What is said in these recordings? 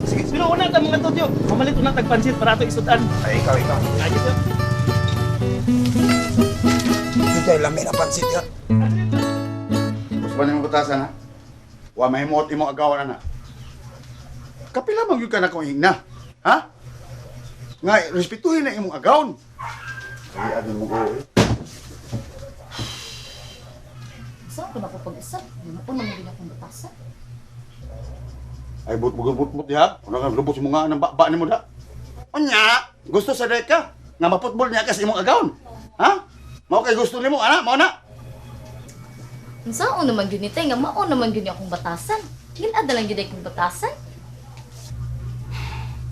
Sige, sige. Pero una ta mga totyo, mamalit una tag pansit para ato isudan. Ay, ikaw, ikaw. Ay, ito. Ito ay lami na pansit ya. Gusto ba nimo batasan ha? Wa mahimot imo agawan ana. Kapila man gyud ka na kung hingna. Ha? Nga respetuhin na imong agawon. Ay adun mo go. Eh. Saan ko na ko pag-isa? Hindi ko naman din akong batasan. Ay but but but but diha. Una ka lubos mo nga ng bakba nimo da. Unya, gusto sa deka nga maputbol niya kasi imong agawon. Ha? Mao kay gusto nimo ana, mao na. Saan naman yun ito? Nga mao naman yun akong batasan. Ginada lang yun akong batasan.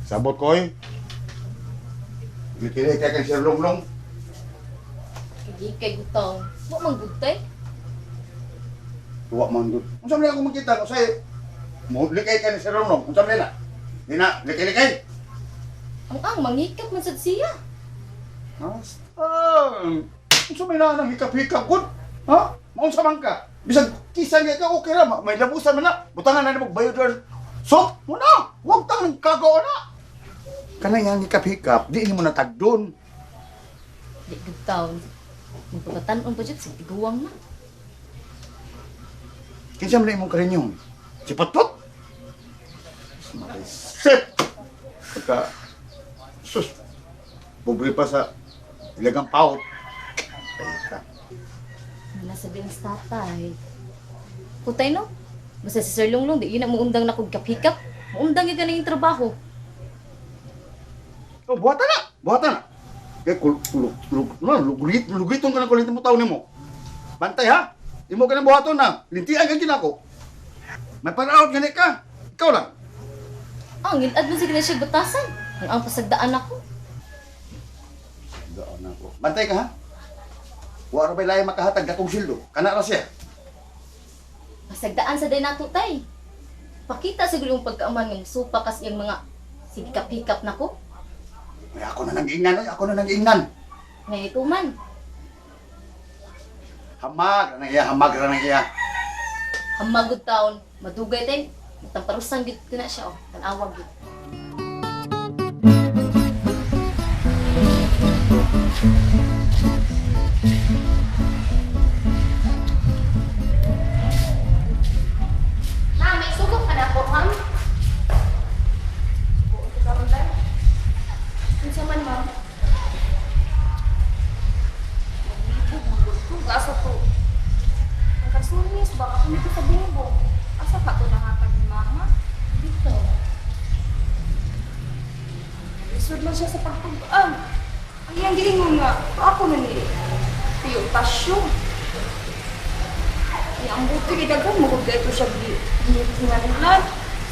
Sabot ko eh. Gitili kay kay Sir Lunglong. Hindi kay gutong. Wa man gutay. Tuwa man gud. Unsa man ako makita ko say mo likay ka ni Sir Lunglong. Unsa man na? Di na, likay-likay. Ang mangikap man sad siya. Asta. Unsa may na nang hikap-hikap gud? Ha? Maunsa man ka? Bisag kisa nga ka okay ra, may labusan man na. Butangan na nimo bayodor. So, mo na. Wag tang kagaw na. Kana yang hikap-hikap, di nimo natagdon. Di gutaon. Magpagatan-on pa jud sa tiguang na. Kinsa man na imong karinyon? Si Patpot? Sip! Pagka, sus, pobre pa sa ilagang paot. Ay ka. Nasa bilang tatay. Kutay no? Basta si Sir Lunglong, di yun ang muundang na kog hikap. Muundang yun ka na yung trabaho. Oh, buhatan na! Buhatan na! Kaya kul, kul, kul, no, lugit, lugiton ka ng kulit mo tao nimo. Bantay ha! Imo ka ng buhaton na. Lintian ka ginako. May paraot gani ka. Ikaw lang. Ah, ang gilad mo sige na siya batasan. Ang pasagdaan ako. Doon ako. Bantay ka ha? Wa ra bay lahi makahatag dakong sildo. Kana ra siya. Pasagdaan sa day nato tay. Pakita siguro yung pagkaaman ng supa kas yung mga sigikap-hikap nako. Ay, ako na nang ingnan, oy. Ako na nang ingnan. Ngay ito man. Hamag ra nang iya, hamag ra nang iya. Hamagod taon, madugay tay. Matamparusan gid ko na siya oh. Tanawag gid. Ma'am, may sugo ka na po, ma'am. Subuon ko karon day. Unsa man, ma'am? Maglibog, magultog. Asa to? Ang kasunis, baka kung dito sa bungbo. Asa ka to nahatag ni mama? Dito. Lisod man siya sa pagtugaan. Ang iyang giingon nga, ako na ni Tiyo Tasyo. Ay, ang buti kay daghan mo kung ito siya ginganlan.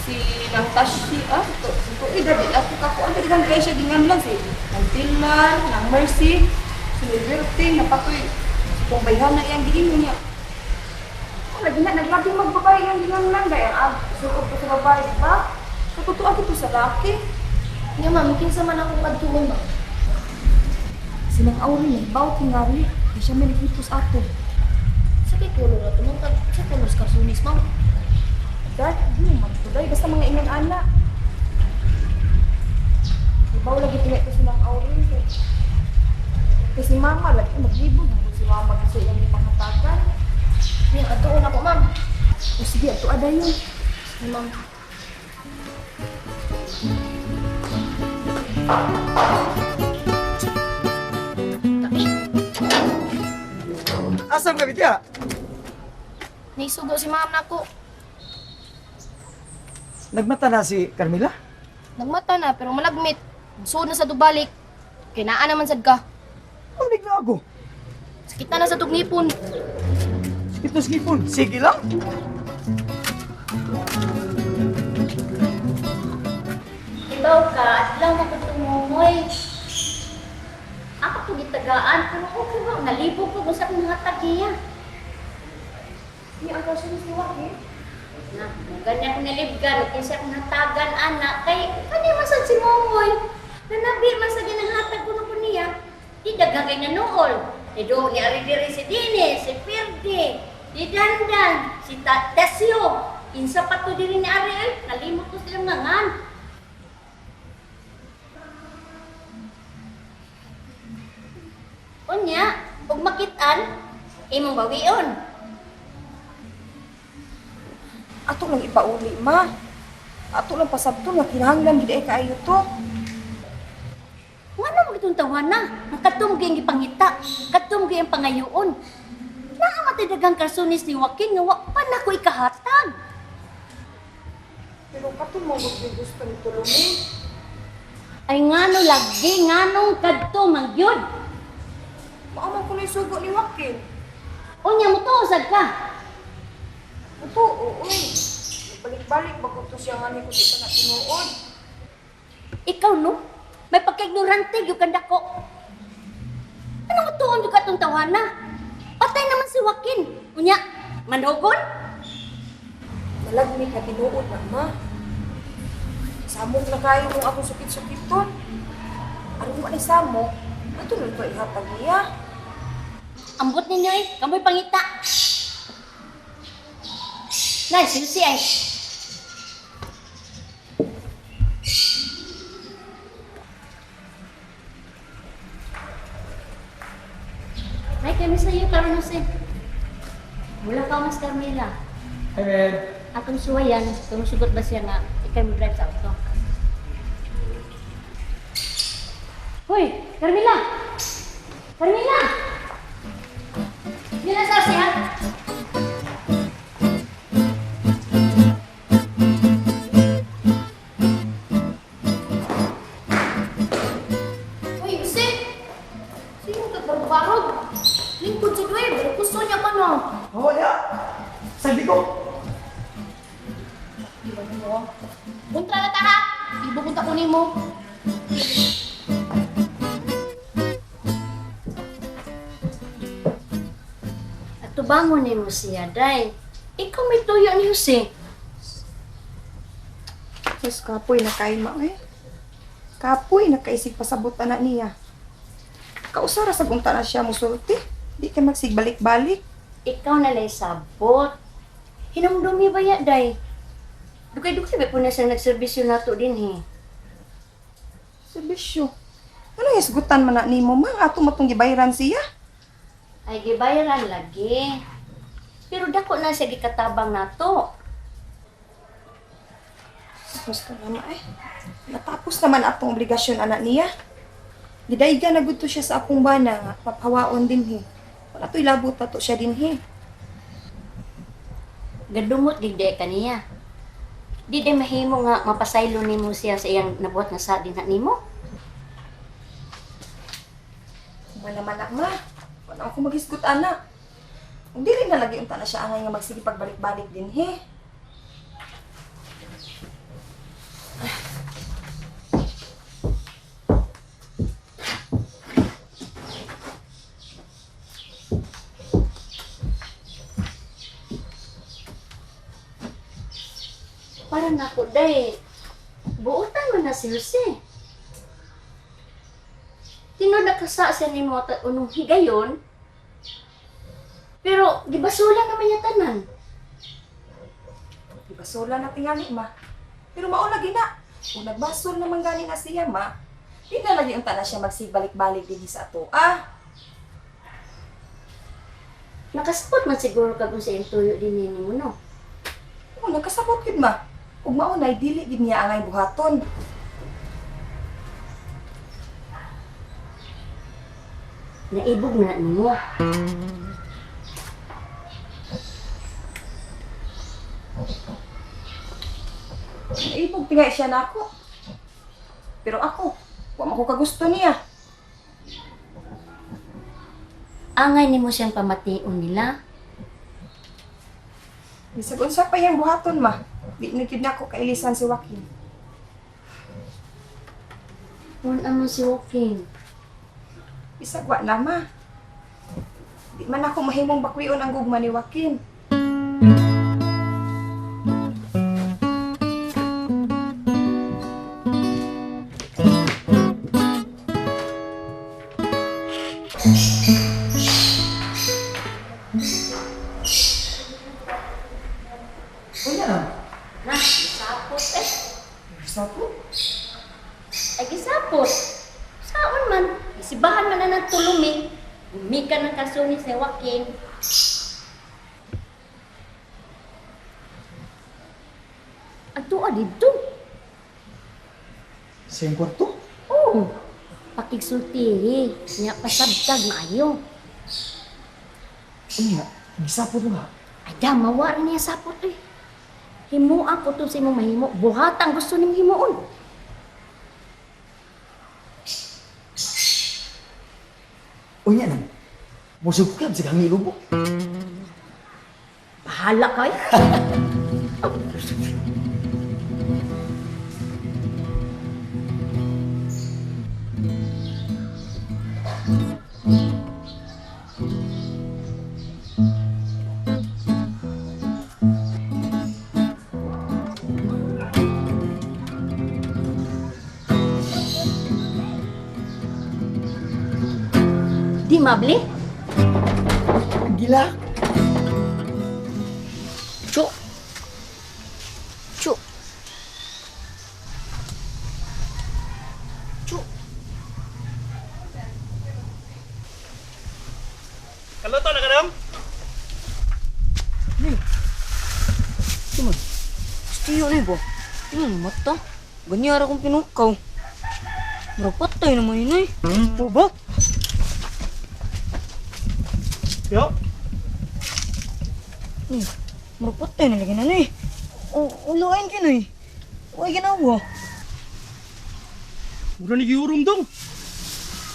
Si nang Tashi, ah, ito, ito, eh, dali ako kakuan, daghan kayo siya ginganlan. Si nang Tilman, nang Mercy, si Liberty, napatoy. Kung bayhan na iyang giingon niya. Oh, lagi na, naglabi magbabae iyang ginganlan. Dahil ang sukob ko sa babae, di ba? Sa totoo ko sa laki. Nga, ma'am, kinsa man akong kadtuon, ma'am. Silang awri niya, bawat tingali. Di siya may naghitos ato. Sa kay color na to, ma'am? Sa color sa karsunis, ma'am? Dark blue, magtuloy. Basta mga ingon ana. Ibaw lagi tingali ko silang awri. Kasi mama, lagi maglibog. Nagod si mama kasi iyang ipanghatagan. Nga, adtuon ako, ma'am. O sige, ato ada yun. Sige, ma'am. Asam ka bitya? Naisugo si ma'am nako. Nagmata na si Carmela? Nagmata na, pero malagmit. Suod na sa dubalik. Kay naa naman sad ka. Unig na ako. Sakit na na sa tugnipon. Sakit na sa ngipon. Sige lang. Ibaw ka, at lang ako tumumoy. Ako po gitagaan, pero okay ba? Nalibog ko kung sa akong mga tagiya. Niya ang karsunis ni Waki. Na, ganyan akong nalibgan, kinsa akong hatagan, anak, kay kani man sad si Momoy. Nanabi man sa ginanghatag ko na ko niya. Di daghang kay nanuol. Di do ni ari diri si Dini, si Pirdi, si Dandan, si Tasio. Kinsa pa to diri ni ari ay, nalimot ko silang ngangan. makitaan, imong bawion. Ato lang ipauli, ma. Ato lang pasabton nga kinahanglan gid ay kaayo to. Ngano mo itong tawana? Ang katong gyud gipangita, katong gyud ang pangayoon. Naa man tay daghang karsunis ni Joaquin nga wa pa nako ikahatag. Pero kato mo gud yung gusto ni Tulumi. Ay ngano lagi nganong kadto man gyud. Mao man kuno'y sugo ni Joaquin. Unya mo to sad ka. Ito, oo. Balik-balik bago to siya nga ni kung di pa na tinuod. Ikaw no, may pagka-ignorante gyud kanda ko. Ano mo tuon gyud katong tawana? Patay naman si Joaquin. Unya, manhugon? Malagmi ka tinuod na, ma. Samok na kayo kung akong sukit-sukiton. Aron mo ni samok, ato na ito ihatag niya. Ambot ninyo eh, kamoy pangita. Nay, susi ay. Nay, kami sa iyo karon Jose. Mula ka mas Carmela. Hey, man. Atong suwayan, tumusugot ba siya nga ikay mo drive sa auto? Hoy, Carmela! Carmela! Mila sa siya. Uy, Jose! Sino tagbarog-barog? Lingkod sa driver, gusto niya pa no. Oh, ya. Sabi ko. Di ba mo? Kontra na ta ha! Ibukunta ko nimo. At tubangon ni mo siya, day. Ikaw may tuyo ni Jose. Diyos, kapoy na kayo, ma, eh. Kapoy na kaisig pasabot na niya. Kausara sa gunta na siya musulti. Di ka magsigbalik-balik. Ikaw na lay sabot. Hinumdumi ba ya, day? Dugay-dugay ba po na siya nagserbisyo nato din, he? Serbisyo. Ano hisgutan man na nimo, ma? Ato matong gibayran siya. Ay, gibayaran lagi. Pero dako na siya gikatabang nato. Gusto na, ma, eh. Natapos naman atong obligasyon, anak niya. Gidayga na gud to siya sa akong bana nga papawaon din he. Wala to'y labot na to siya din he. Gadumot gid day kaniya. Di day mahimo nga mapasaylo nimo siya sa iyang nabuhat nga sa dinha nimo. Wala man na, ma. Wala ako maghisgot, ana. Kung dili na lagi unta na siya angay nga magsige pagbalik-balik din he. Para nako day. Buotan man na si Jose. Tinuod nakasa siya nimo at unong higayon. Pero gibasula naman niya tanan. Gibasula na tingali, ma. Pero mao lagi na. Kung nagbasol naman gani na siya, ma, di na lagi unta na siya magsigbalik-balik din sa ato. Ah, Nakasabot man siguro kag unsa iyang tuyo din nimo no. Oo, nagkasabot gid ma. Ug mao nay dili gid niya angay buhaton. Naibog na nimo. Naibog tingay siya nako. Pero ako, wa man ko kagusto niya. Angay nimo siyang pamation nila. Bisag unsa pa iyang buhaton ma. Di na gyud nako kailisan si Joaquin. Kun amo si Joaquin. Bisag wa na ma. Di man ako mahimong bakwion ang gugma ni Joaquin. Unya na. Na, gisapot eh. Sapot? Ay gisapot. Saon man, gisibahan man na ng tulumi. Gumika ng kalsunin sa Joaquin. Ato dito. Sa iyong kwarto? Oo. Pakigsultihi. Nya pasabtag maayo. Unya, gisapot mo ha. Ay, mawa rin niya sapot eh. Himua ko to sa imong mahimo. Buhat ang gusto nimong himuon. Unya nang, musug ka, bisag hangi lubo. Bahala ka eh. Di mabli? Gila. Chu. Chu. Chu. Kaluto na ka dong? Tiyo ni ba? Tingnan mo mata. Ganyan ra akong pinukaw. Mura patay naman yun eh. Po ba? Yo, Mura patay na lagi na eh. O, ulain ka na eh. Huwag ginawa. mura ni giurum dong.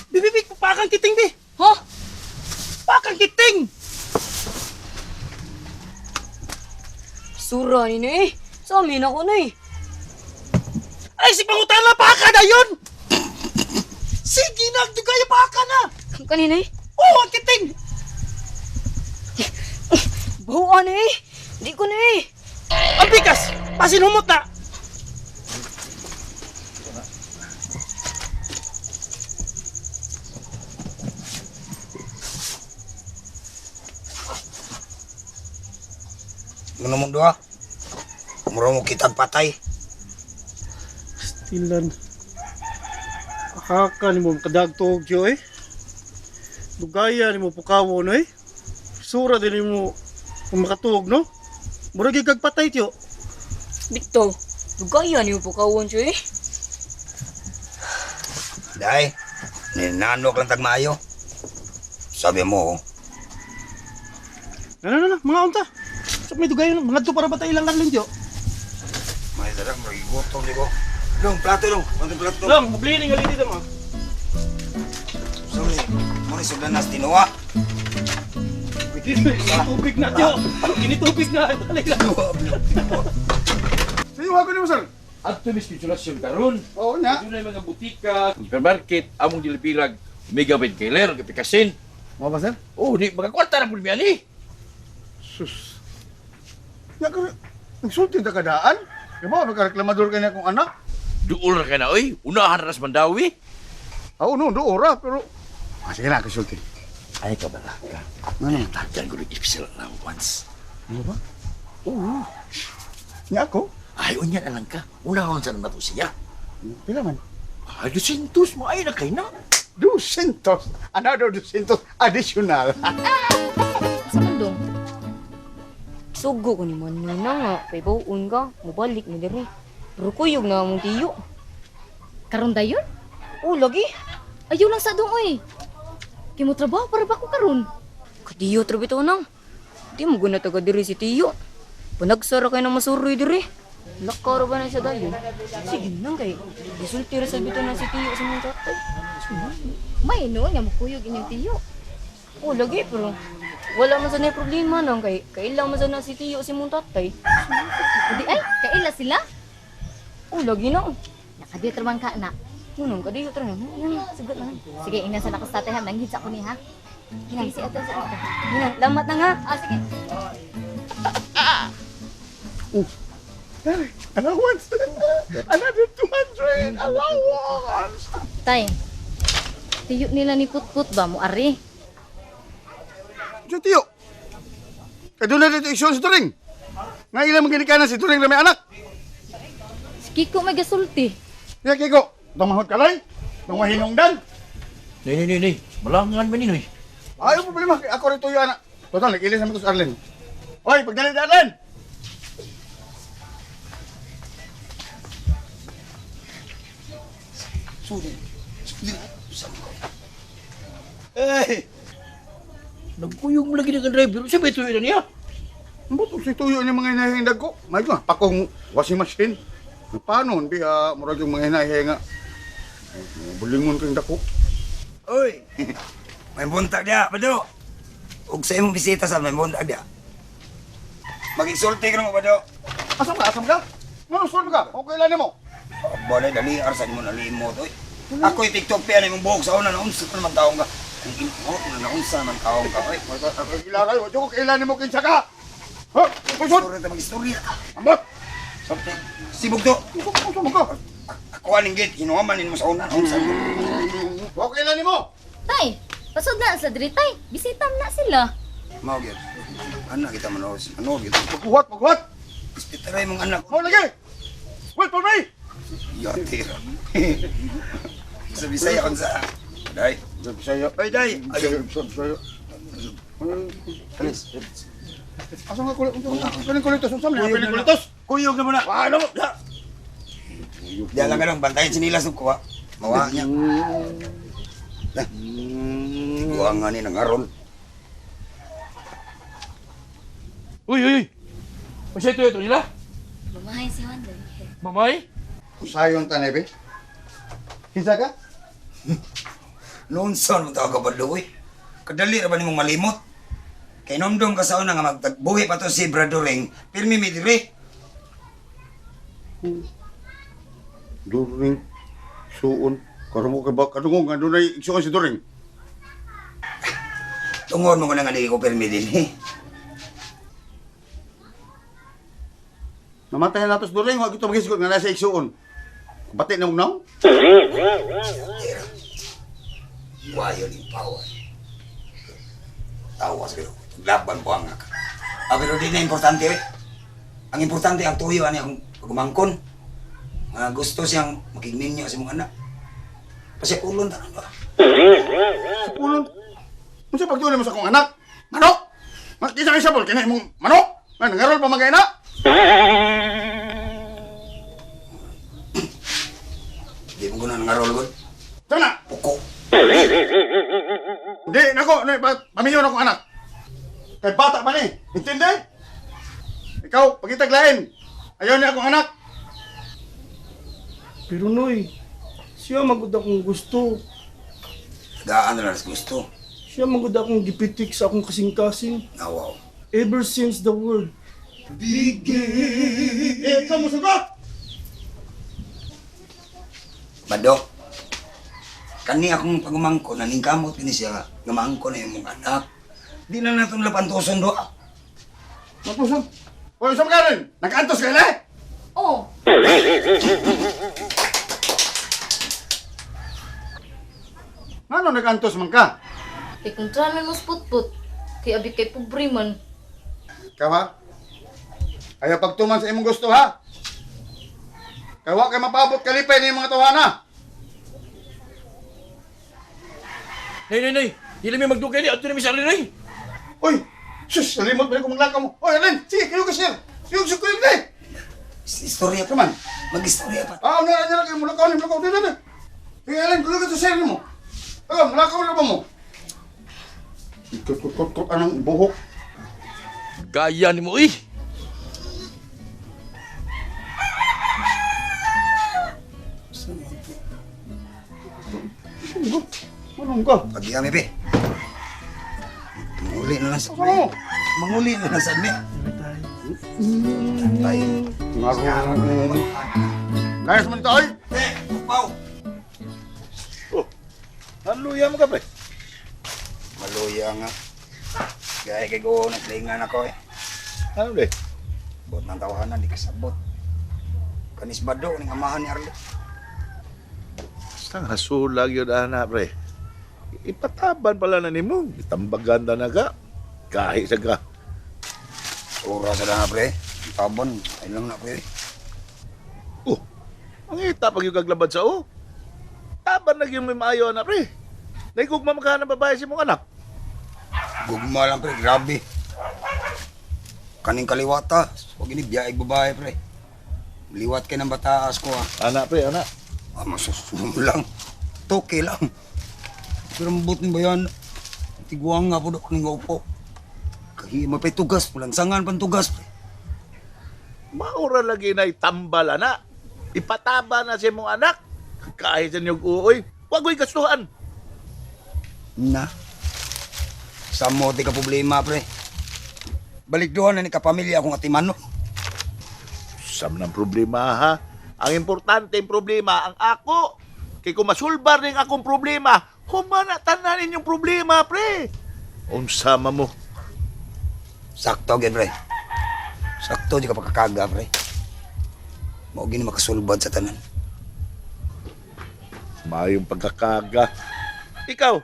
Bibi, pakang kiting bi. Ha? Pakang kiting. Sura ni na eh. Sa amin ako na eh. Ay, si pangutana paka na yun. Sige na, dugay paka na. Kanina eh. Oh, ang kiting. Bawa na eh. Di ko na eh. Ang bikas, pasin humot na. Ano mong duha? Mura mo kitang patay. Stilan. Akaka ni mo kadagtog yo eh. Dugaya ni mo pukawo no eh. Sura din mo kung makatuog no. Mura gyud kag patay tiyo. Bitaw. Dugaya niyo po kawon siya eh. Day, ninanok lang tagmayo. Sabi mo, oh, Na na na, mga unta. Sa may dugay mga to para batay lang lang tiyo. may dalag, magigutom di ko. Dong, plato dong. Plato, plato. Lang, mublining ali dito mga. Sorry, mo ni sugdanas tinuwa. Tubig na tiyo. Kinitubig na. Dali lang. Sa iyo ko nimo sir. Adto ni spekulasyon karon. Oo nya. Doon mga butika, supermarket, among dilibilag, mega killer, gapikasin. Mo ba sir? Oh, di makakwarta na pud mi ani. Sus. Nya ka nagsulti ta kadaan. Di ba nagreklamador ka niya kung anak? Duol ra ka na oy, unahan ra sa Mandawi. Oo no, do ora pero ah, sige na kasulti. Ay ka balaka. Ano? Tagyan ko ng special allowance. Ano ba? Oo. Nya ako? Ay, unya na lang ka. Unahon sa naman to siya. Pila man? Ay, 200 mo ay na kay na. 200. Another 200 additional. Sa man dong? Sugo ko ni Manoy na nga. Paibaon ka. Mubalik na diri. Pero kuyog na among tiyo. Karon dayon? Oh, lagi. Ayaw lang sa dong oy. Kay mo trabaho para ba ko karon? Kadiyo trabito nang. Di mo guna taga diri si tiyo. Panagsara kay na masuroy diri. Lakaro ba na siya dayon? Sige nang kay. Gisulti ra sa bito na si tiyo sa mong tatay. May no nga mukuyog inyong tiyo. Oh, lagi pero wala man sa na problema nang kay kailang man sa na si tiyo si mong tatay. Di ay, kaila sila. Oh, lagi na. Nakadiyot ra man ka na. Nunong kadiyo tra na. Nang sugat na. Sige, ingnan sa nako sa tatay ha, nanghid sa ako ni ha. Sige, si ato sa ato. Nang lamat na nga. Ah, sige. Allowance. Another 200 allowance. Tay, tiyo nila ni Putput ba mo ari? Diyo, tiyo. Kaya doon na dito isyon si Turing. Nga ilang mga si Turing na may anak. Si Kiko may gasulti. Kaya Kiko, tumahod kalay, tumahinungdan. Nay, nay, nay, nay. Malangan man ni, noy. Ayaw problema. Ako rin tuyo, anak. Total, nag-ilis naman to sa Arlen. Oy, pagdali na Arlen! Sudi. Sudi. Saan ko? Eh! Nagkuyog mo lagi ng driver. Siya ba ito yun niya? Ambot, si tuyo ni mga hinahindag ko. May nga, pakong washing machine. Paano, hindi ha, murag yung mga hinahinga. Bulingon kang dako. Oy! May buntag dia, Bado. Ug sa imong bisita sa may buntag dia. Mag-insulti ka namo, Bado. Asam ka, asam ka? Ano, sulod ka? Okay lang mo. Balay, dali, arsa mo nalimot, oy. Ako'y TikTok pa yan, imong buhok sa una, naunsa pa naman taong ka. Ang ino, naunsa naman taong ka, oy. Kailangan, wag ko kailangan mo kinsa ka. Ha? Kusod! Istorya ta, mag-istorya ta. Ambot! Sabte, sibog to. Kusod mo ka? Ako aning gate, hinuaman mo sa una, naunsa. Okay lang mo. Tay, pasod na sa diri tay. Bisita na sila. Mao gyud. Anak kita manood, ano gyud. Pagbuhat, pagbuhat! Ispitaray mong anak. Mo lagi! Wait for me! Yatira. Sa Bisaya kon sa. Day. Sa Bisaya. Oy, day. Ay, sa Bisaya. Alis. Asa nga kulit? Kulit kulitos? Unsa man kulit kulitos? Kuyog na mo na. Ano? Diyan lang ganun, bantayan sinilas ng kuha. Mawa niya. Lah. Kuha nga ni nangaron. Uy, uy, uy! Siya ito ito nila? Mamahay si Juan day. Mamay? Usayon ta nebe. Kinsa ka? Noon saan mo tawag ka ba, Louie? Kadali ra ba nimong malimot? Kay nomdom ka sa una nga magtagbuhi pa to si Bradoring, pirmi mi diri. During suon. Karon mo kay ba kadungog nga dunay igsuon si During. Tungon mo ko na nga di ko pirmi dinhi. Namatay na nato si During, wa gito magisgot nga nasa igsuon. Bati na mo naw? Tira. Wayo ni power. Tawas pero laban ko ang ka. Ah, pero di na importante eh. Ang importante ang tuyo ani akong pagumangkon. Nga gusto siyang makigminyo sa mong anak. Pasya ulon tanan ba? Ulon. Unsa pagtuon mo sa akong anak? Manok. Makita kay sabol kini imong manok. Nga nangarol pa magay na. Di mo ko na nangarol gud. Tama na. Puko. Di nako, na pamiyon akong anak. Kay bata pa ni. Intindi? Ikaw, pagitaglain. Ayaw niya akong anak. Pero Noy, siya magud akong gusto. Tagaan na lang sa gusto. Siya magud akong gipitik sa akong kasing-kasing. Nawaw. Ever since the world began. Eh, ikaw mo sugot! Bado. Kani akong pagumangko, naningkamot kini siya, nga maangko na imong anak. Di na natong lapantuson do. Matusan. Hoy, sa mga rin? Nag-antos ka na eh? Oh, Ngano nag-antos man ka? kay kontra man mo putput. Kay abi kay pobre man. Ikaw ha? Ayaw pagtuman sa imong gusto ha? Kay wa kay mapabot kalipay ni mga tawhana. Nay, nay, nay! Dili may magdugay ni. Ato na mi sa Arlene, nay! Uy! Sus, nalimot ba ko maglakaw mo? Uy, Alin! Sige, kayo ka sir! Sige, sige, kayo ka Istorya pa Come on. Mag-istorya pa. Ah, ano na lang, mulakaw ni, mulakaw, dili, dili. Sige, Alin, tuloy ka sa sir mo. Ikaw, mulakaw na ba mo? Ikot-kot-kot, anong buhok? Gaya ni mo, eh! Anong ka? Pagiyami, be. Manguli na lang sa Ano mo? Manguli na lang sa me. Tayo. Layas mo nito, oy! Eh, upaw. Haluya mo ka, pre. Maluya nga. Gaya kay go, naglingan ako eh. Ano, pre? Bot ng tawanan, di kasabot. Kanis bado, ning amahan ni Arlo. Basta nga sulag yun, ana, pre. Ipataban pala na nimo. Itambagan na ka. Kahit sa ka. Ura sa na pre. Ang Tabon, ay lang na pre. Oh, ang ita pag yung kaglabad sa o. Taban na yung may maayo, ana, pre. Naigugma makahan ng babae si mong anak. Gugma lang pre, grabe. Kaning kaliwata, wag ini biyaig babae pre. Liwat kay ng bataas ko ah. Ana pre, ana. Ah, masusunod lang. Toke lang. Pero mabot ni bayan. Tiguang nga po doon kaning upo. Kahi mapay tugas, pulansangan pan tugas pre. Maura lagi na itambal ana. Ipataba na sa imong anak. Kahit sa niyog uuoy, wagoy gastuhan. Na. Sa mote ka problema pre. Balik doon na ni kapamilya akong atimano. Sam ng problema ha. Ang importante ang problema ang ako. Kay kung masulbar ning akong problema, humana tanan inyong problema, pre. Unsa man mo? Sakto gyud pre. Sakto di ka pagkakaga pre. Mao gini makasulbad sa tanan. Mayong pagkakaga. Ikaw,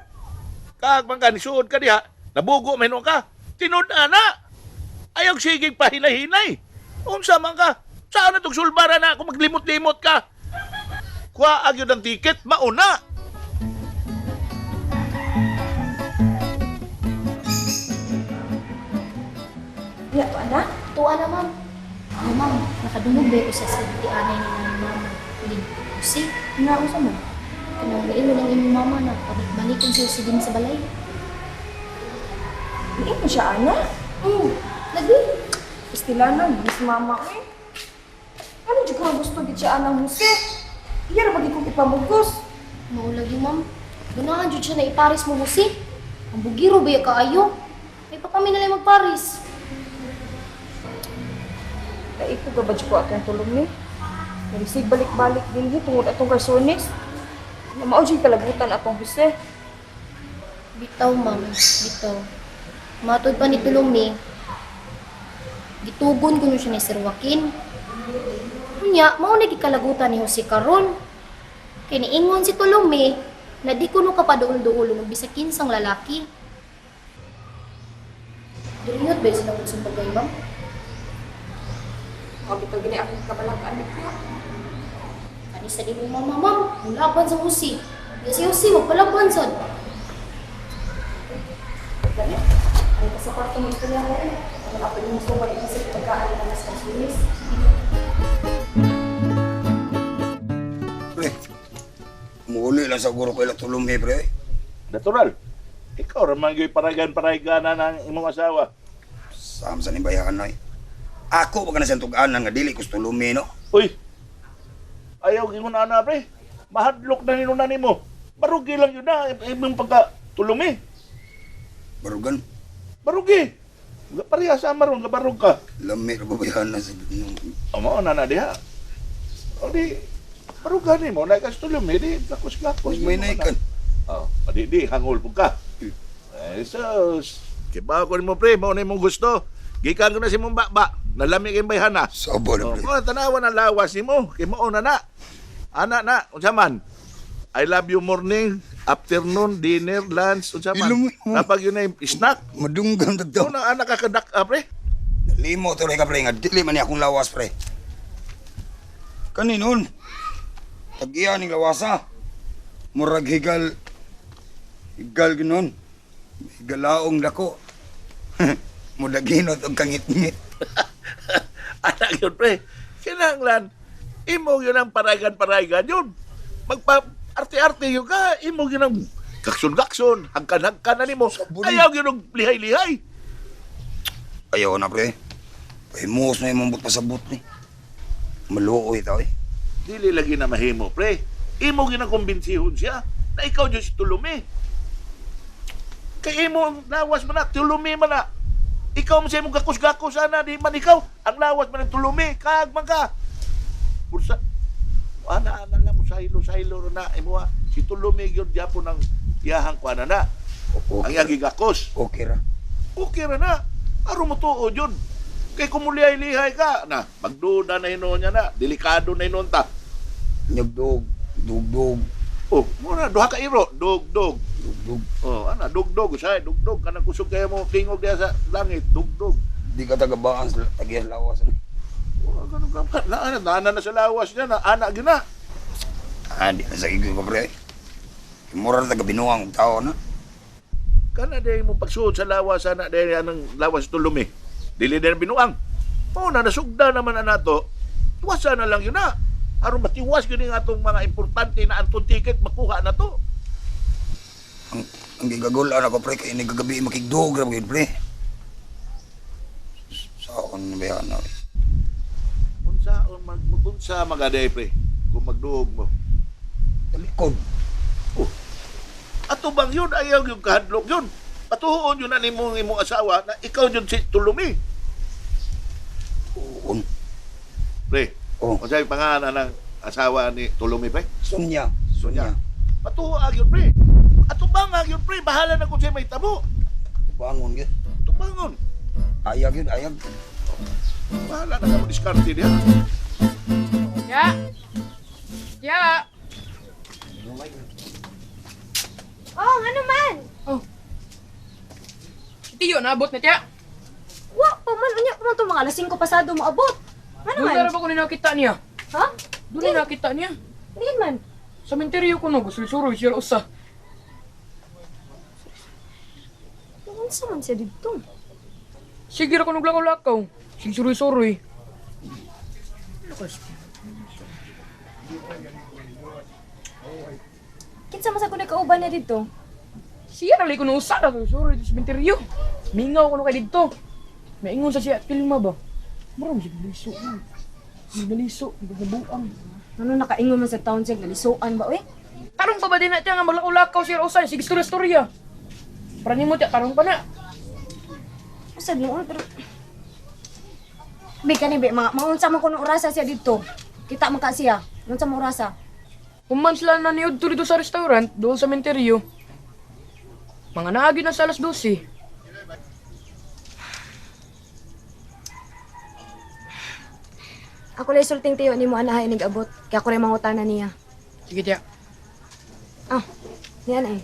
kaag man ka, nisuod ka diha, nabugo man ka, tinud ana. Ayaw sigig pahinay-hinay. Unsa man ka? Saan na itong sulbaran na kung maglimot-limot ka? Kuha yun ang ticket, mauna. Diya to anak. Tuwa na, ma'am. Ah, ma'am, nakadungog ba ko sa silbianay ni ng mama? Ni Jose. Nga unsa man? Kanang nailo lang imong mama na pabalik-balikon siya si din sa balay. Niingon siya ana. Lagi. Istilana, gis mama eh. Ano jud ka gusto gid siya anang Jose? Iya ra bagi kong ipamugos. Mao lagi, ma'am. Ganahan jud siya na iparis mo Jose. Ang bugiro ba kaayo? May pa kami na lang magparis. Dai ko gabad ko atong tulong ni. Narisig balik-balik din hi tungod atong garsones. Na mao jud kalagutan atong Jose. Bitaw, ma'am. Bitaw. Matod pa ni Tulumi, gitugon ko siya ni Sir Joaquin. Unya, mao na gikalagutan ni Jose karon. Kay niingon si Tulumi, na di kuno kapaduol-duol og bisag kinsang lalaki. Duringot ba sila kung sumbagay, ma'am? Mao bitaw gini akong kabalakan ni ko. Kani sa di mo mama, ma'am. Mulaban sa Jose. Di si Jose, magpalaban sad. Dali. Ay ka sa kwarto mo istorya ko eh. Ano ka pwede mo suway isip pagkaan na mas garsones. Pre, muuli lang sa guro ko ila tulumi pre. Natural. Ikaw raman yung paraygan-paraygana ng imong asawa. Sam sa nibayahan noy. Ako ba ka na siyang tug-anan nga dili ko sa tulumi no? Uy, ayaw gingon ana pre. Mahadlok na nino nimo. Barugi lang yun na imong pagka tulumi. Barugan, Barugi. Pareha sa maron gabarog ka. lami ra babayahan na sa Amo na na diha. O di barugan nimo na kas tulumi di gakos-gakos. May naikan. Oh, di di hangol pud ka. Eh, sus. Kibaw ko nimo pre, mao na imong gusto. Gikan ko na si mong bakba. Nalami kay bayhana. Sabo na Oh, pre. mo tanawa na lawas nimo, kay mao na na. Ana na, unsa man? I love you morning, afternoon, dinner, lunch, unsa man. Ilong mo. Napag yun na yung snack. Madunggan tagdaw. Una anak ka kadak, ah, pre. Limo to ka pre nga dili man ni akong lawas pre. Kaninon? Tagiya ning lawasa. Murag higal higal ginon. Higalaong dako. Mudaginot og kangit-ngit. Anak yun, pre. Kinahanglan, imo yun ang paraygan-paraygan yun. Magpa arte-arte yun ka, imo yun ang gakson-gakson, hangkan-hangkan na nimo. Sabon. Ayaw yun ang lihay-lihay. Ayaw na pre. Pahimuos na imong pasabot ni. Maluoy ta eh. Dili lagi na mahimo, pre. Imo ginakumbensihon siya na ikaw dyan si Tulumi. Kay imo ang lawas man na, Tulumi man na. Ikaw man sa imong gakos-gakos ana, di man ikaw. Ang lawas man ng Tulumi, kaag man ka. Bursa, ana ana lang mo saylo saylo na imo ha. Si Tulumi gyud gyapon ang iyahang kuana na. Ang Okay. iyang gigakos. Okay ra. Okay ra na. Aron mo tuod yun. Kay kumulihay-lihay ka, na, magduda na hinuon niya na, delikado na hinuon ta. Nyugdog, dugdog, Oh, muna duha ka iro, dog dog. dugdog. Oh, ana dugdog usay, dugdog kanang kusog kaya mo tingog diha sa langit, dugdog. Di ka tagabaan sa tagiya sa lawas. Ano? Oh, ganun ka ba? Na, ana, na, na sa lawas niya na ana gina. Ah, di na sa igil ko pre. Mura na taga binuang og tao na. Kana day mo pagsuod sa lawas ana day anang lawas tulumi. Dili na binuang. Mao na nasugda naman na nato. Tuwasa na lang yun na. Aron matiwas gyud ang atong mga importante na antong ticket makuha na to. Ang gigagol ana ko pre kay nagagabi makigdog ra gyud pre. Saon ba yan na? Unsa on mag unsa magaday pre kung magduog mo. Talikod. Oh. Ato bang yun ayaw yung kahadlok yun. Patuon yun na nimong imong asawa na ikaw yun si Tulumi. Uon. Pre, Oh. unsay pangalan ng asawa ni Tulumi pre? Sonya. Sonya. Patuo yun pre. Ato bang yun pre, bahala na kung siya may tabo. Bangon gyud. Tubangon. Ayag yun, ayag. Bahala na ka mo diskarte niya. Ya. Ya. Oh, ano man? Oh. Tiyo, naabot na tiya. Wa pa man unya pa man to mga alas 5 pasado moabot. Ano Doon man? na ba ko nakita niya? Ha? Doon na nakita niya. Diin man. Sa menteryo ko no, gusul-suroy siya usa. Unsa man siya didto? Sige ra ko naglakaw-lakaw. Sige suroy-suroy. Kinsa man sa ko nakauban niya didto? Siya ra ko no usa ra suroy sa menteryo. Mingaw ko no kay didto. Maingon sa siya tilma ba. Murag siya naliso. Naliso, nabuang. Ano nakaingon man sa taon siya nalisuan ba oy? Tarong pa ba din na tiya nga maglakaw-lakaw siya usa sige storya-storya. Para nimo tiya tarong pa na. Usad noon pero Bi kani bi mga maunsa man kuno orasa siya didto. Kita man ka siya. Unsa man orasa? Human sila na niudto dito sa restaurant, doon sa menteryo. Mga naagi na sa alas 12. Ako lay sulting tiyo nimo anahay nig abot. Kaya ako rin mangutana niya. Sige tiya. Ah, niyan eh.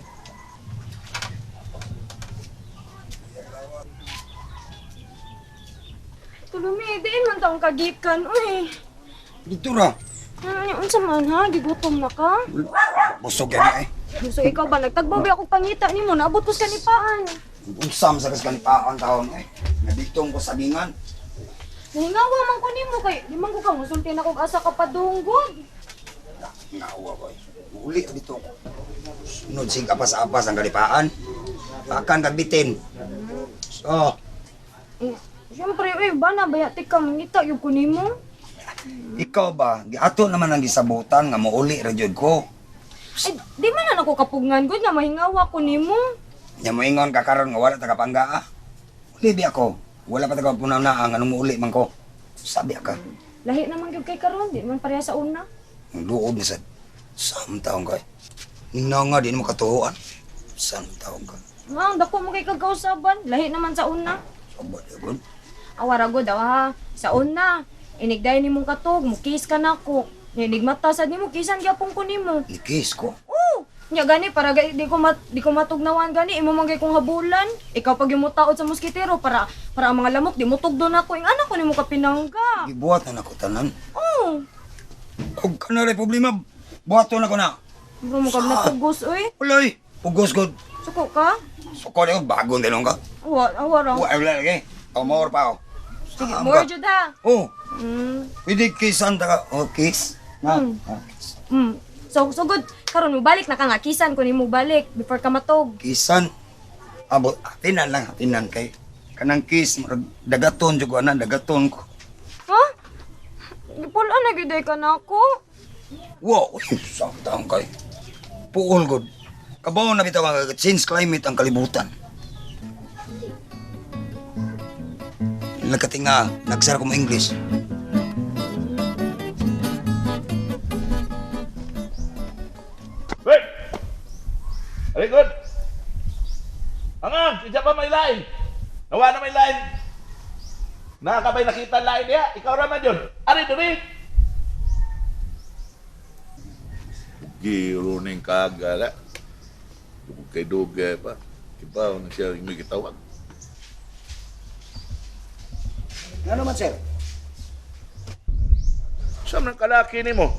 Tulumi, diin man taong kagikan, uy. Dito ra. Ano, unsa man ha? Gigutom na ka? Busog yan eh. So ikaw ba, nagtagbaw ba akong pangita nimo? Naabot ko sa kanipaan. Unsam sa kas kanipaan taon eh. Nabitong ko sagingan. Nahingawa man ko nimo kay di man ko ka musulti na kog asa ka padunggod. Ngawa ko eh. Uli dito ko. Sunod sing apas-apas ang kalipaan. Pakan kagbitin. So, Eh, siyempre, eh, bana, bayati ka, mangita yung ko nimo. ikaw ba, ato naman ang gisabutan nga mouli ra jud ko. Ay, di man na ako kapugngan gud nga mahingawa ko nimo. Nya moingon ka karon nga wala ta kapangga ah. Uli bi ako. Wala pa ta kapunaw na ang anong mouli man ko. Sabi ka. Lahi naman gyud kay karon, di man pareha sa una. Ang duob ni sad. Sam taong kay. Nina nga di mo katuoan. Sam taong ka. Nga, ang dako mo kay kagkausaban, lahi naman sa una. Sabad gud. Awara gud aw ha, sa una. Inigday nimong katog, mo kiss ka nako. Inig mata sad nimo, kisan gyapon ko nimo. Nikis ko. Oh, nya gani para di ko matugnawan gani imo man gay kong habulan. Ikaw pag imutaod sa moskitero para para ang mga lamok di mo tugdon ako. Ing anak ko nimo ka pinangga. Gibuhat na nako tanan. Oh, Og kana ray problema, buhaton ako na. bro mo kag napugos oy. Uloy, pugos gud. Suko ka? Suko na bagong tinong ka. Awa, awa ra. Wa wala lagi. O more pa ako. Sige, more jud ha. Oh, Mm. pwede kisan ta ka. Oh, kiss. Na. Ah, kiss. So, so good. Karon mo balik na ka nga kisan ko nimo balik before ka matog. Kisan. Abo, atinan lang, atinan kay kanang kiss murag dagaton jud ko ana, dagaton ko. Ha? Gipul-an na gyud ka na ako. Wow, sa taong kay. Puol gud. Kabaw na bitaw ang change climate ang kalibutan. Nagkatinga, nagsara ko mo English. Wait! Very good. Angang, isa pa may lain. Nawa na may lain. Nakakabay nakita lain niya. Ikaw raman yun. Ari, diri. Giro ning kagala. Dugog kay dugay pa. Ibaw na siya yung gitawag. Ano man, sir? Sa man kalaki nimo?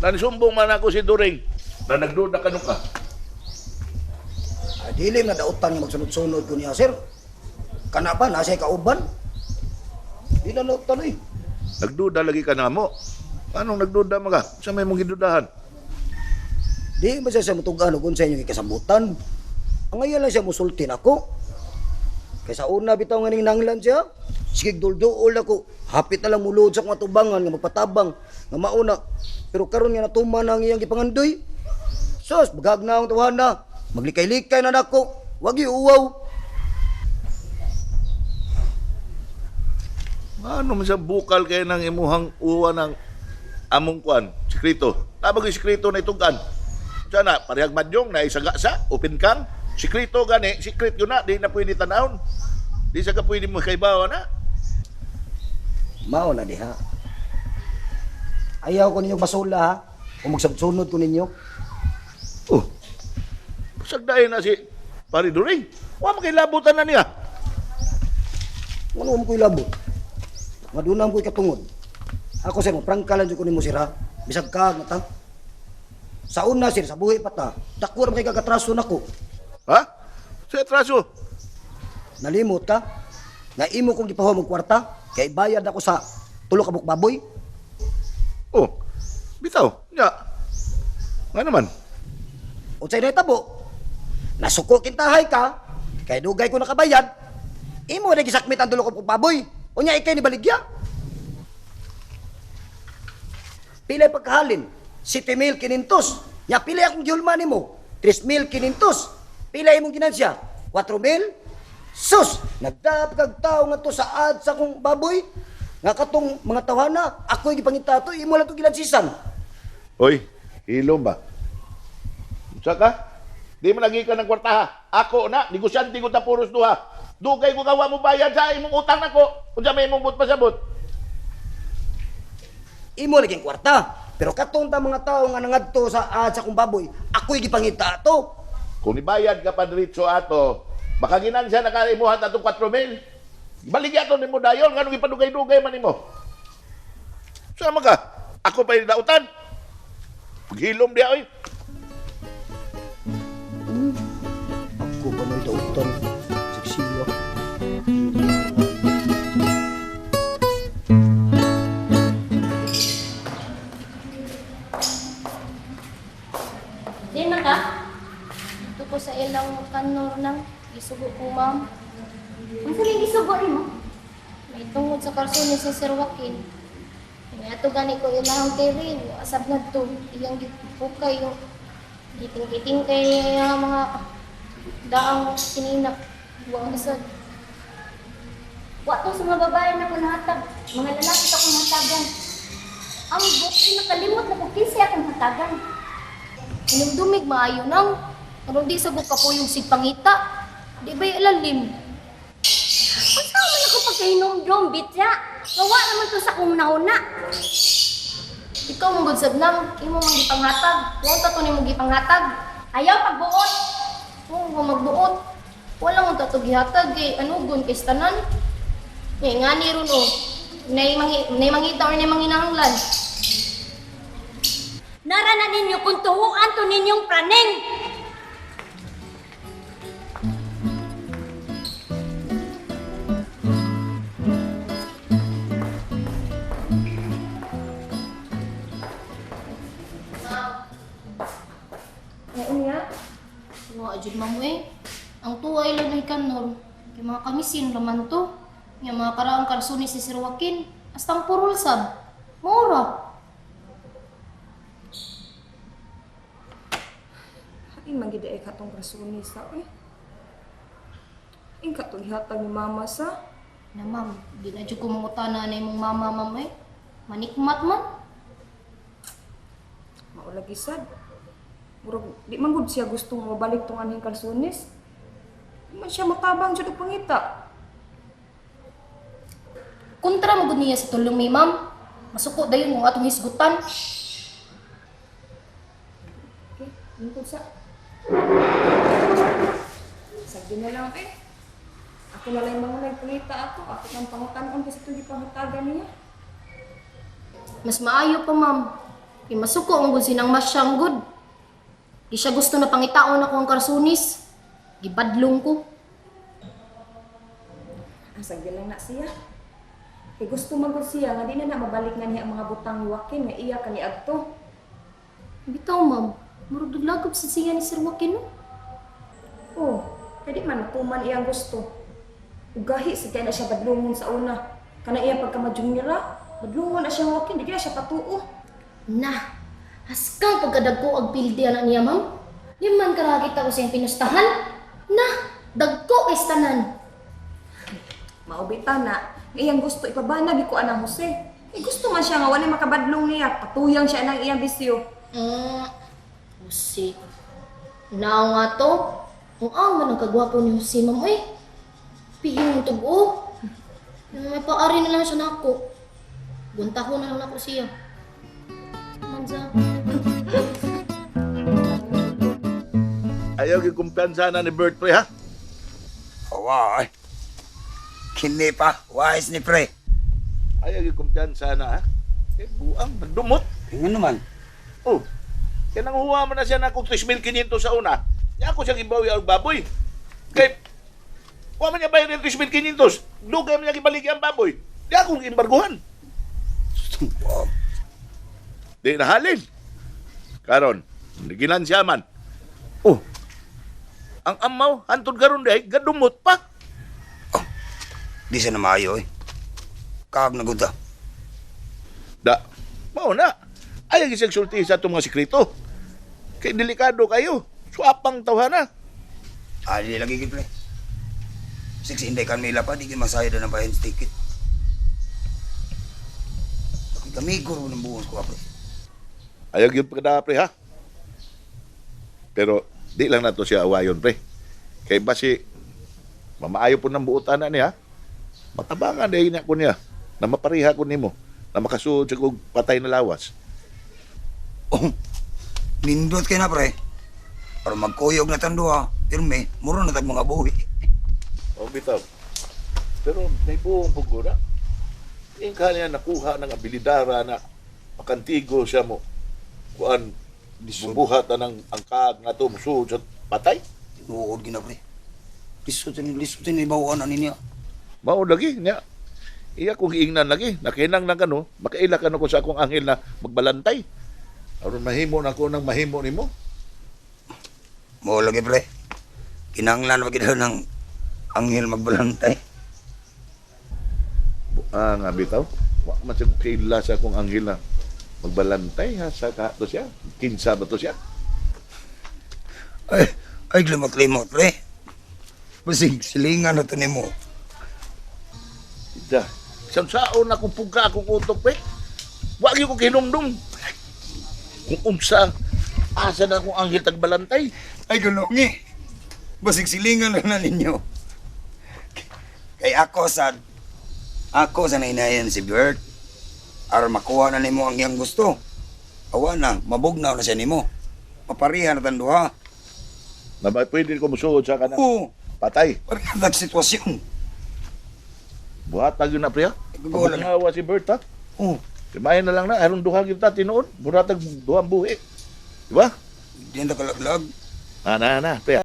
Nanisumbong man ako si During na nagduda ka nung ka. Ay, dili na dautan nga magsunod-sunod ko niya, sir. Kana pa, nasa kauban. Di na dautan eh. Nagduda lagi ka na mo. Anong nagduda mga? Sa may mong gidudahan? Di ba siya sa mutugan og unsa inyong ikasabutan? Ang ngayon lang siya musulti nako. Kaysa una bitaw nga ning nanglan siya, sige dulduol ako. Hapit na lang mulod sa akong atubangan nga magpatabang nga mauna. Pero karon nga natuman ang iyang gipangandoy. Sus, bagag na ang tawana. Maglikay-likay na nako. Wag uwaw. Ano man sa bukal kay ng imuhang uwa ng among kuan, sikreto. Tabag yung sikreto na itugan. Sana, parehag madyong na isaga sa, open kang. Sikreto gani, secret yun na, di na pwede tanawon. Di sa ka pwede mo kaibawa na. Mao na diha. Ayaw ko ninyo basula ha. Kung magsunod ko ninyo. Oh, pasagdain na si Pare During. Wa makilabutan na niya. Ano mo ko'y labot? Nga doon na ko'y katungod. Ako sir, maprangkalan dyan ko nimo sir ha. Bisag ka, nga ta. Sa una sir, sa buhi pa ta, dako ra kay kagatraso nako. Ha? Sa atraso. Nalimot ka? Nga imo kong gipahuwa og kwarta, kay bayad ako sa tulo ka buok baboy. Oh, bitaw. Nya. Nga naman. Unsay nahitabo? Nasuko kintahay ka, kay dugay ko nakabayad. Imo na gisakmit ang tulo ka buok baboy. Unya ikay ni baligya. Pila pagkahalin? 7,500. Nya pila akong gihulman nimo? 3,500. Pila imong ginansya? 4,000. Sus, nagdap kag tao nga to sa ad sa akong baboy. Nga katong mga tawana, ako'y gipangita to, imo lang to gilansisan. Hoy, hilom ba? Unsa ka? Di mo lagi ka ng kwarta ha. Ako na, negosyante ko ta puros duha. Dugay ko kawa mo bayad sa imong utang nako. Unsa may imong but pasabot? Imo lagi ang kwarta. Pero katong ta mga tao nga nangadto sa ad sa akong baboy, ako'y gipangita to. Kung ibayad ka pa diretso ato, baka ginansya na ka imuha atong 4,000. Baligya to nimo dayon nganong ipadugay-dugay man nimo. Sama ka? Ako pa dautan. Paghilom diha oy. Ako pa na'y dautan. Siksiya. Di man ka? Ito ko sa ilang kanor nang gisugo ko ma'am. Unsa may gisugo nimo? May tungod sa karsunis ni Sir Joaquin. Kaya ato gani ko ilahang tiri, asab na to, iyang gipukay yung giting-giting kay niya mga daang sinina. Wa asad. Wa to sa mga babae na ko nahatag, mga lalaki ta kong hatagan. Ang buti nakalimot na ko kinsa akong hatagan. Inumdumig maayo nang aron di sa kapuyong sig pangita. Di ba ilalim? Unsa man ako pagkahinomdom, bitya? Gawa naman to sa akong nahuna. Ikaw mong gud sad nang imo mang gipanghatag. Wa ta to nimo gipanghatag. Ayaw pagbuot. Kung mo magbuot, wala mong tato gihatag kay anugon kay tanan. Ngay ngani ron oh. Nay mangita or nay manginahanglan. Nara na ninyo kung tuhuan to ninyong praning. Ngayon nga, Wa jud ma'am eh. Ang tuwa ila nay kanor. Kay mga kamisin raman to. Nga mga karaang karsunis si Sir Joaquin. Astang purol sab. Mora. hain man gid ay katong krasuni sa oy. Ing katong gihatag ni mama sa. Na ma'am, di na jud ko mangutana na imong mama ma'am eh. Manikmat man. Maulagi sad. Murag di man gud siya gusto nga mabalik tong anhing kalsunis. Di man siya matabang jud og pangita. Kontra mo gud niya sa tulong mi ma'am. Masuko dayon kung atong hisgutan. Okay, lingkod sa. Sagdi na lang eh. Ako na lang mga nagpangita ako. Ako nang pangutanon kasi itong gipangutagan niya. Mas maayo pa, ma'am. Kay masuko ang gud sinang masyang gud. Di siya gusto na pangitaon ako ang karsunis. Gibadlong ko. Asa gyud lang na siya. Kay gusto man gud siya nga di na na mabalik nga niya ang mga butang ni Joaquin nga iya kaniadto. Bitaw, ma'am. Murag naglagop sa siya ni Sir Joaquin, no? Oh, kay di man natuman iyang gusto. Ugahi sa kaya na siya badlungon sa una. Kana iya pagka-junior badlungon na siya Joaquin, di kaya siya patuo. Na, haskang pagkadagko ag pildi ana niya, ma'am. Di man karakita ko siyang pinustahan. Na, dagko kay tanan. Maubita na, nga iyang gusto ipabanag ko anang Jose. Eh, gusto man siya nga wala makabadlong niya, patuyang siya ng iyang bisyo. Jose. Nao nga to. Ang ang man ang kagwapo ni Jose, ma'am, uy. Pihing tugo. May paari na lang siya nako. Gunta ko na lang nako siya. Manza. Ayaw gyud kumpiyansa na ni Bert, pre, ha? Awa, ay. Kini pa, wise ni pre. Ayaw gyud kumpiyansa na, ha? Eh, buang, nagdumot. Ingon naman. Oh, kaya nang huwa man na siya na kung 3,500 sa una, niya ako siyang ibawi ang baboy. Kay, huwa man niya bayar yung 3,500, dugay man niya gibaligi ang baboy. Di akong imbarguhan. Wow. Di nahalin. Karon, ginansya man. Oh, ang amaw, hantod karon di ay, gadumot pa. Di siya na maayo eh. Kaag na gud ta. Da, mao na. Ayaw isang sulti sa itong mga sikreto. Kay delikado kayo. Suapang tawhana. Ah, di lagi gid pre. Six inday kan mila pa, di gid masayod na bahin ticket. Kami guro ng buhos ko, pre. Ayaw gyud pagkada, pre, ha? Pero di lang nato siya awayon, pre. Kay basi mamaayo po ng buotan na niya. Matabangan dahil niya ko niya na mapareha ko nimo na makasuod sa kog patay na lawas. Oh, nindot kay na, pre. Para magkuyog na tang duha, pirmi, muro na tag mga buhi. O bitaw. Pero may buong pugura. Yung kanya nakuha ng abilidara na makantigo siya mo. Kuan, bubuhat na ng ang kaag nga to, musuod sa patay. Tinuod gina, pre. Lisod ni lisod ni bawaan ani niya. Mao lagi niya. Iya kong giingnan lagi, nakinang lang kano, makaila kano ko sa akong anghel na magbalantay. Aron mahimo na ko ng mahimo nimo. Mao lagi, pre. Kinanglan pa gid ng anghel magbalantay. Ah, nga bitaw. Wa man siya kaila sa akong anghel na magbalantay ha sa ka to siya. Kinsa ba to siya? Ay, ay limot-limot, pre. Basig silingan na to nimo. Ida. Isang saon na kung pugka akong utok, pre. Wa gyud ko kinumdum. Kung unsa asa na akong anghel tagbalantay. Ay, gulungi. Basig silingan lang na ninyo. Kay ako sa nainayan si Bert. Aron makuha na nimo ang iyang gusto. Awa na, mabugnaw na siya nimo. Mapariha na tang duha. Na ba pwede ko musuod sa kanang Oo, patay. pareha tag sitwasyon. Buhat gyud na, pre, ha. Wala na. Mabugnawa si Bert, ha. Oo, Timayin na lang na, aron duha gyud ta tinuod, buratag duhang buhi. Di ba? di na kalaglag. Na na na, pre.